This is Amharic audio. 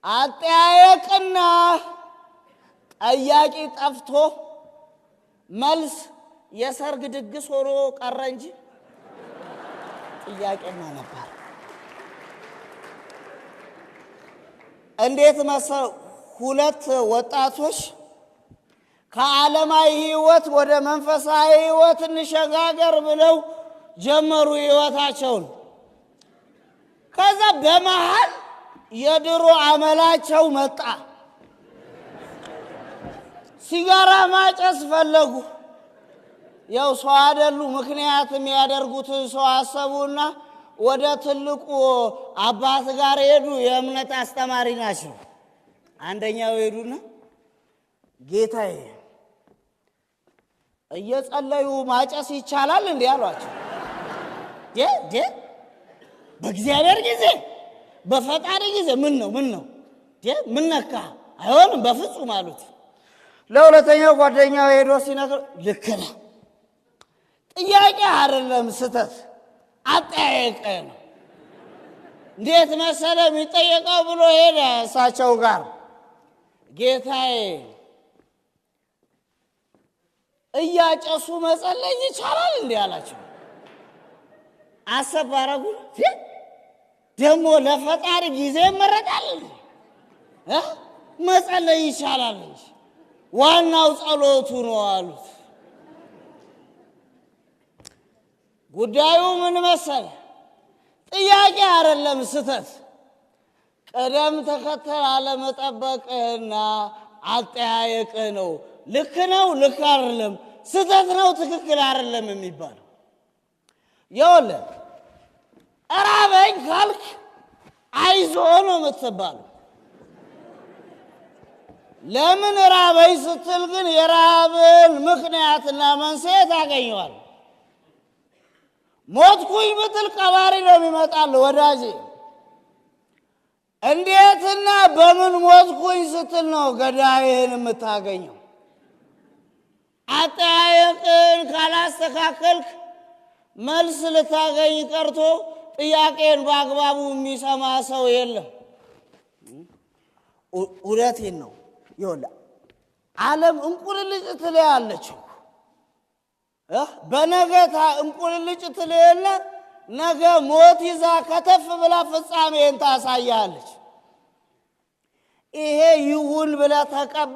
አጠያየቅና ጠያቂ ጠፍቶ መልስ የሰርግ ድግስ ሆኖ ቀረ እንጂ ጥያቄማ ነበር። እንዴት መሰል፣ ሁለት ወጣቶች ከዓለማዊ ሕይወት ወደ መንፈሳዊ ሕይወት እንሸጋገር ብለው ጀመሩ ሕይወታቸውን። ከዛ በመሃል የድሮ አመላቸው መጣ። ሲጋራ ማጨስ ፈለጉ። ያው ሰው አይደሉ፣ ምክንያት የሚያደርጉትን ሰው አሰቡና ወደ ትልቁ አባት ጋር ሄዱ። የእምነት አስተማሪ ናቸው። አንደኛው ሄዱና ጌታዬ፣ እየጸለዩ ማጨስ ይቻላል እንዴ አሏቸው። ዴ በእግዚአብሔር ጊዜ፣ በፈጣሪ ጊዜ ምን ነው ምን ነው ምን ነካ? አይሆንም በፍጹም አሉት። ለሁለተኛው ጓደኛው ሄዶ ሲነግር ልክ ነህ፣ ጥያቄ አይደለም ስተት አጠያየቀ ነው። እንዴት መሰለ የሚጠየቀው ብሎ ሄደ እሳቸው ጋር። ጌታዬ፣ እያጨሱ መጸለይ ይቻላል እንዲህ አላቸው። አሰብ አረጉ። ደግሞ ለፈጣሪ ጊዜ ይመረጣል፣ መጸለይ ይቻላል እንጂ ዋናው ጸሎቱ ነው አሉት። ጉዳዩ ምን መሰለ? ጥያቄ አይደለም ስተት፣ ቅደም ተከተል አለመጠበቅህና አጠያየቅህ ነው። ልክ ነው፣ ልክ አይደለም፣ ስተት ነው፣ ትክክል አይደለም የሚባለው። ይኸውልህ፣ እራበኝ ካልክ አይዞ ነው የምትባለው። ለምን ራበኝ ስትል ግን የራብን ምክንያትና መንስኤ ታገኘዋል። ሞትኩኝ ብትል ቀባሪ ነው የሚመጣል። ወዳጄ፣ እንዴትና በምን ሞትኩኝ ስትል ነው ገዳይህን የምታገኘው። አጠያየቅን ካላስተካከልክ መልስ ልታገኝ ቀርቶ ጥያቄን በአግባቡ የሚሰማ ሰው የለም። እውነቴን ነው። ይኸውልህ፣ ዓለም እንቁልልጭ ትለያለች። በነገታ እንቁልልጭ ትልህና ነገ ሞት ይዛ ከተፍ ብላ ፍጻሜን ታሳያለች። ይሄ ይሁን ብለህ ተቀበል።